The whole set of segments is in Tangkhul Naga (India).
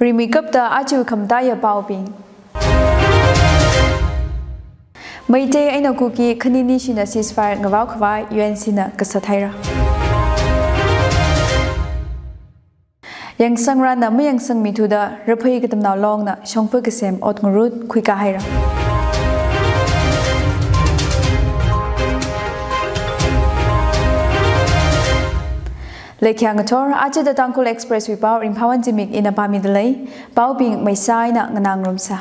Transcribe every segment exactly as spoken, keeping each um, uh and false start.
Rimeikapta aja khamataiya paobing. Meitei eina Kuki khanini shina ceasefire ngavao khavai U N C na kasā haira. Yangsangranna mayangsangmithuda Raphei Katamnao Longna shongfa kasem ot ngarut khuikā haira. Leikhiya ngathor, aja The Tangkhul Express wui pao Ringphāwon Zimik ina pāmida lei, paobing maisā eina nganā ngarumsa.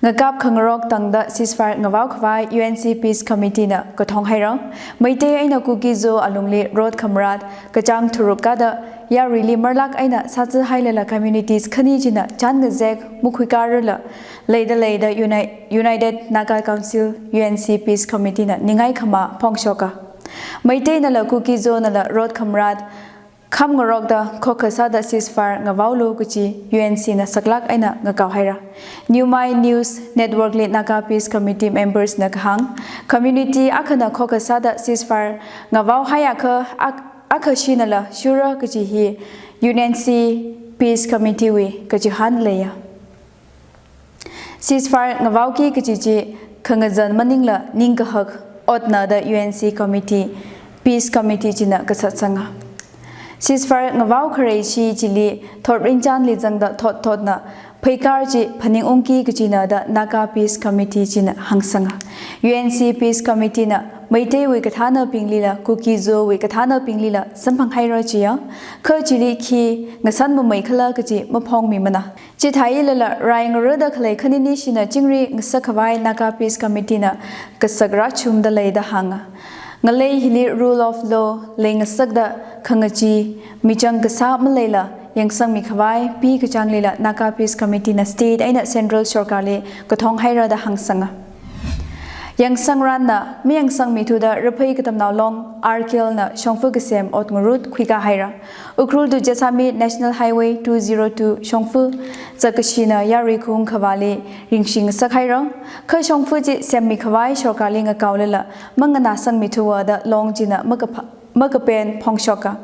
Ngakap khangarok tangda ceasefire ngavao khavai U N C Peace Committee na kathong haira. Meitei eina Kuki Zo alungli rot khamarat kachāng tharuk kāda yaruili marlak eina sāzā hailala communities khani china chān ngazek makhuikārala leida leida Uni-, United Naga Council U N C Peace Committee na ningai khamā phongshoka. Meiteinala Kuki Zonala rot khamarat kham ngarokda khokha sāda ceasefire ngavaolu kachi U N C na saklak eina ngakao haira. New Mai News Network li Naga Peace Committee members na kahāng, community akhana khokha sāda ceasefire ngavao haiakha ak-, akha shinala shura kachi hi U N C Peace Committee wui kachihān leiya. Ceasefire ngavaoki kachi chi khangazan maningla ningkahak otna da U N C Committee, Peace Committee china kasatsanga. Ceasefire ngavao kharei shi chili thot ringchanli zangda thot thotna pheikar chi phaningungki kachina da Naga Peace Committee china hāngsanga. U N C Peace Committee na Meiteiwui kathānabinglila Kuki Zowui kathānabinglila samphang haira chiya, kha chili khi ngasan mamei khala kachi maphongmimana. Chithāilala rai ngarada khalei khanini shina chingri ngasak khavai Naga Peace Committee na kasak rachumda leida hānga. Ngalei hili rule of law leingasakda khangachee michang kasā maleila yangsangmi khavai pi kachānglila Naga Peace Committee na state eina central sorkarli kathong haira da hāngsanga. Yangsangranna mayangsangmithuda Raphei Katamnao Long R K L na shongfa kasem ot ngarut khuikā haira. Ukhrul to Jessami National Highway two zero two shongfa zakashina yarui khaung khavāli ringshi ngasak haira. Kha shongfa chi semmi khavai sorkarli ngakaolala manganāsangmithuwa da Long china makapha-, makapen phongshoka.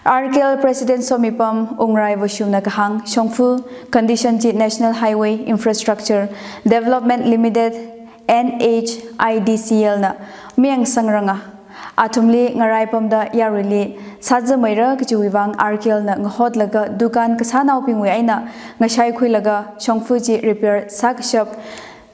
R K L President Somipam Wungrai Vashumna kahāng, shongfa condition chi National Highway Infrastructure Development Limited, N H I D C L na mayangsangranga. Athumli ngaraipamda yaruili sāzāmeira kachiwui vang R K L na ngahotlaga dukan kasānaobingwui eina ngashai khuilaga shongfa chi repair sākashap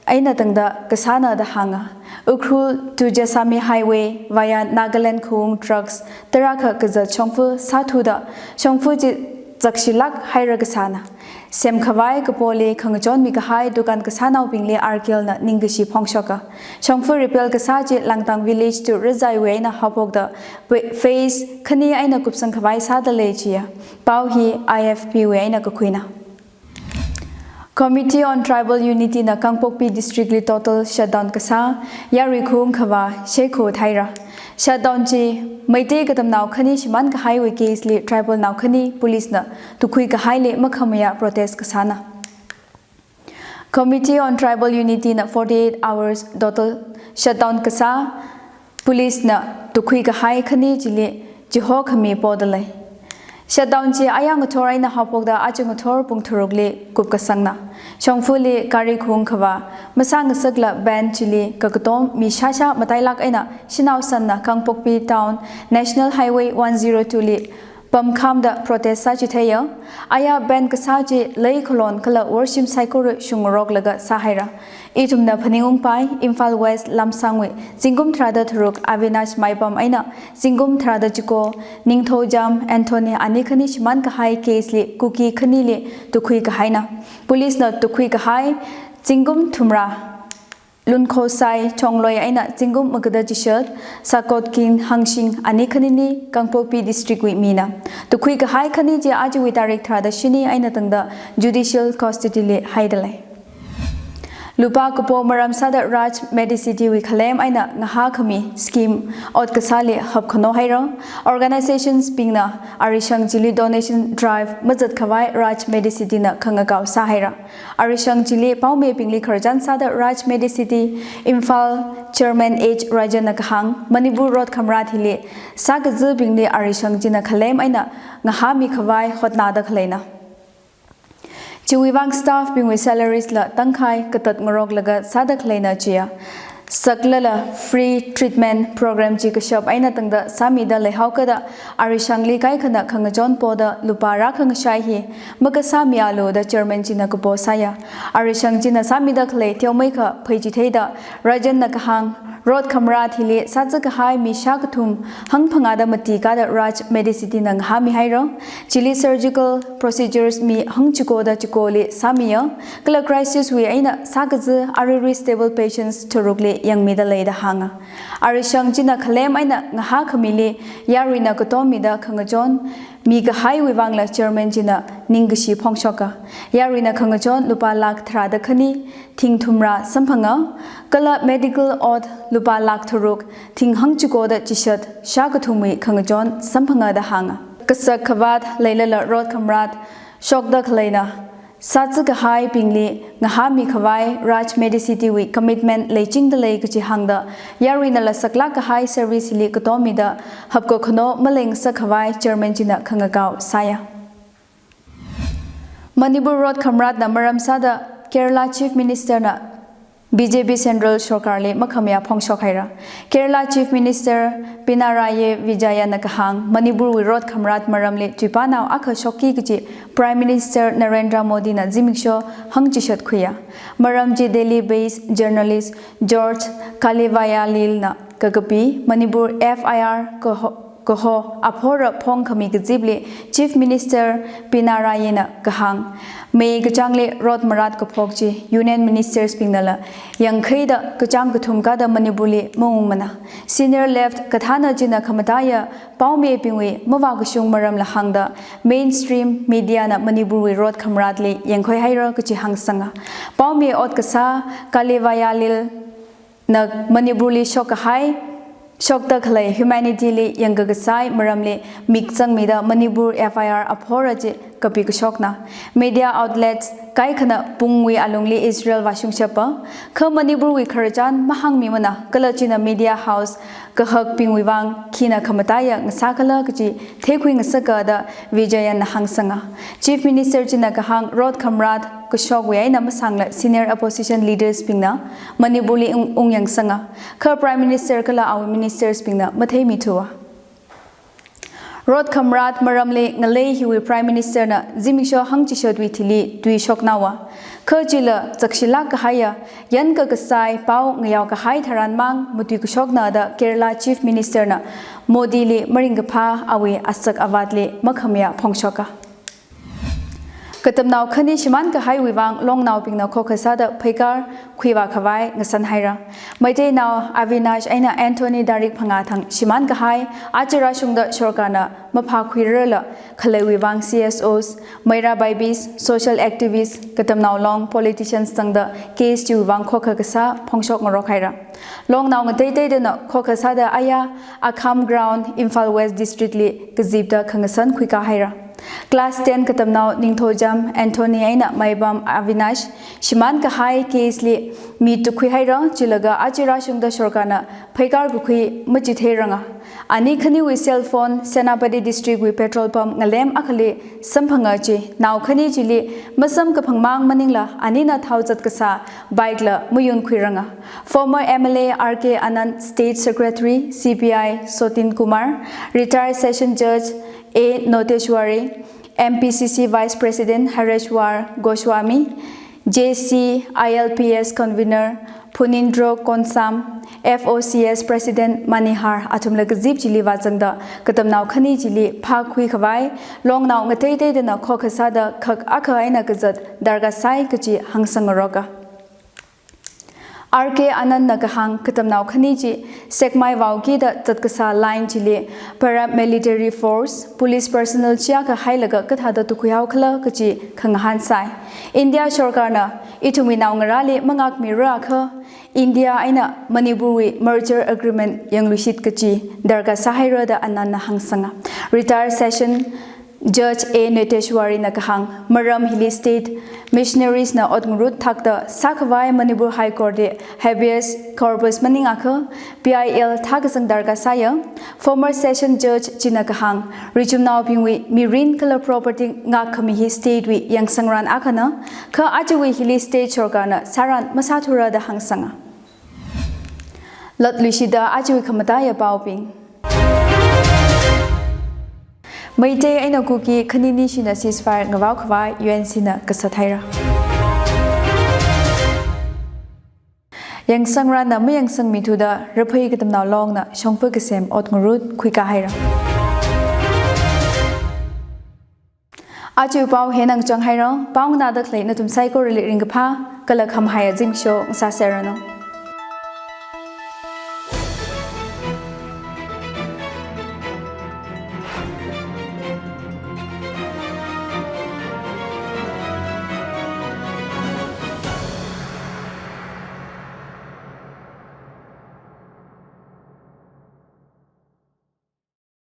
eina tangda kasāna da hānga. Ukhrul to Jessami Highway via Nagaland khaung trucks tarākha kazat shongfa sāthuda shongfa chi zakshilak haira kasāna. Semkhavai kapoli khangachonmi kahai dukan kasānaobingli R K L na ningkashi phongshoka. Shongfa repair kasā chi Langtang Village to Rizaiwui eina haophokda phe-, phase khani eina kupsang khavai sāda lei chiya. Pao hi I F P wui eina kakhuina. Committee on Tribal Unity na Kangpokpi District li total shutdown kasā yarui khaung khavā sheikho thaira. Shutdown chi Meitei Katamnao khani shimān kahaiwui case li tribal nao khani police na tukhui kahaili makhamayā protest kasāna. Committee on Tribal Unity na forty-eight hours total shutdown kasā police na tukhui kahai khani chili chihokhami poda lei. Shutdown chi aya ngathor eina haophokda aja ngathor pung tharukli kupkasangna. Shongfali gari khaung khavā masāngasakla ban chili kakatom mi shāshā matailak eina shanao sanna Kangpokpi Town National Highway one zero two li pamkhamda protest sāchitheiya. Aya ban kasā chi lei khalon kala worshim saikora shungroklaga sāhaira. Ithumna phaningungpai, Imphal West Lamsangwui zingkum tharāda tharuk Avinash Maipam eina zingkum tharāda chiko Ningthoujam Anthony ani khani shimān kahai case li Kuki khanili tukhui kahaina. Police na tukhui kahai zingkum thumrā Lunkhosai Chongloi eina zingkum magada chishat Sakotkin Hangshing ani khanini Kangpokpi District wui mina. Tukhui kahai khani chi ajawui tarik tharāda shini eina tangda judicial custody li haida lei. Lupā kapo maram sāda Raj Medicity wui khalem eina ngahākhami scheme ot kasāli hapkhano haira. Organizations bingna arishang chili donation drive mazat khavai Raj Medicity na khangakao sāhaira. Arishang chili paomibingli khararchan sāda Raj Medicity Imphal Chairman H Rajan na kahāng, Manipur rot khamrat hili sākazābingli arishang china khalem eina ngahāmi khavai hotnada khaleina. Chiwui vang staff bingwui salaries la tangkhai katat ngaroklaga sāda khaleina chiya. Saklala free treatment program chi kashap eina tangda sāmida leihaokada, arishangli kaikhana khangachon poda lupā rākhangashai hi makasāmialu da chairman china kapo sāya. Arishang china sāmida khalei teomeikha pheichitheida Rajan na kahāng, Rot Khamrat hili sāzakahai mi shākathum hangphangāda matikada Raj Medicity na ngahāmihaira. Chili surgical procedures mi hangchikoda chikoli sāmiya. Kala crisis wui eina sākaza aruirui stable patients tharukli yangmida leida hānga. Arishang china khalem eina ngahākhamili yaruina katommida khangachon mikahaiwui vangla chairman china ningkashi phongshoka. Yaruina khangachon lupā lakh tharāda khani thing thumrā samphanga, kala medical ot lupā lakh tharuk thing hangchikoda chishat shākathumwui khangachon samphanga da hānga. Kasak khavāt leilala Rot Khamrat shokda khaleina sāzakahaibingli ngahāmikhavai Raj Medicity wui commitment leichingda lei kachi hāngda, yaruinala saklākkahai service hili katommida hapkakhano malengasakkhavai chairman china khangakao sāya. Manipur Rot Khamratna maram sāda Kerala Chief Minister na B J P Central Sorkarli makhamayā phongshok haira. Kerala Chief Minister Pinarayi Vijayan na kahāng, Manipur wui Rot Khamrat maramli tuipanao akha shokki kachi Prime Minister Narendra Modi na zimiksho hangchishat khuiya. Maram chi Delhi based journalist George Kalivayalil na kakapi, Manipur F I R kaho kaho aphora phongkhami kazipli Chief Minister Pinarayi na kahāng, May kachāngli Rot Khamrat kaphok chi Union Ministers bingnala yangkhaida kachāng kathum kada Manipurli maungmana. Senior left kathāna china khamataiya paomibingwui mavākashung maramla hāngda mainstream media na Manipur wui Rot Khamratli yangkhui haira kachi hāngsanga. Paomi ot kasā Kalivayalil na Manipurli shokkahai, shokda khalei humanity li yangkakasai maramli mik zangmida Manipur F I R aphora chi kapi kashokna. Media outlets kaikhana pungwui alungli Israel vāshungshapa, kha Manipur wui khararchan mahāngmimana, kala china media house kahakbingwui vang khina khamataiya ngasākhala kachi theikhui ngasaka da Vijayan na hāngsanga. Chief Minister china kahāng Rot Khamrat kashokwui eina masangla senior opposition leaders bingna Manipurli ung, ungyangsanga. Kha Prime Minister kala awui ministers bingna matheimithuwa. Rot Khamrat maramli ngalei hiwui Prime Minister na zimiksho hangchishatwui thili tui shoknaowa. Kha chila zakshilāk kahaiya, yankakasai pao ngayaokahai tharan mang matui kashokna da Kerala Chief Minister na Modi li maringkaphā awui asak avātli makhamayā phongshoka. Katamnao khani shimānkahaiwui vang longnaobingna khokha sāda pheikar khuivākhavai ngasan haira. Meiteinao Avinash eina Anthony tarik phangā thang shimānkahai, aja rāshungda sorkarna maphākhuirarla khaleiwui vang C S Os, Meira Babies, social activists, katamnao long politicians zangda case chiwui vang khokha kasā phongshok ngarok haira. Longnao ngateiteidana khokha sāda aya Akham Ground, Imphal West District li kazipda khangasan khuikā haira. Class ten katamnao Ningthoucham Anthony eina Maibam Avinash shimānkahai case li mi tukkhui haira, chilaga aja rāshungda sorkarna pheikar kakhui machitheiranga. Ani khaniwui cell phone Senapati District wui petrol pump ngalem akhali samphanga chi, nao khani chili masamkaphang mang maningla anina thao zat kasā bike la mayunkhuiranga. Former M L A R K Anand, State Secretary C P I Sotin Kumar, retired Session Judge A Noteshwari, M P C C Vice President Hareshwar Goswami, J C I L P S Convener Phanindro Konsam, F O C S President Manihar athumla kazip chili vāzangda katamnao khani chili phākhuikhavai longnao ngateiteidana khokha sāda khak akha eina kazat darkar sai kachi hāngsang ngaroka. R K Anand na kahāng katamnao khani chi Sekmai vaokida zat kasā line chili paramilitary force, police personnel chiakha hailaga kathāda tukkhuihaokhala kachi khangahān sai. India sorkarna ithumwui naongarāli mangakmira akha India eina Manipur wui merger agreement yangluishit kachi darkar sāhaira da Anand na hāngsanga. Retired Session Judge A Niteshwarina kahāng, maram hili state missionaries na ot ngarut thakta sākhavai Manipur High Court li habeas corpus maningakha P I L thākazang darkar sāya. Former session judge china kahāng, richumnaobingwui mirin kala property ngākkhami hi state wui yangsangran akhana, kha ajawui hili state sorkarna sāran masāthura da hāngsanga. Latluishida ajawui khamataiya paobing. Meitei eina Kuki khaninishina ceasefire ngavaokhavai U N C na kasā thaira. Yangsangranna mayangsangmithuda Raphei Katamnao Longna shongfa kasem ot ngarut khuikā haira. Ajawui pao hina ngachang haira, pao nganāda khalei nathum saikorali ringkaphā kala khamahaiya zimiksho ngasāserranu.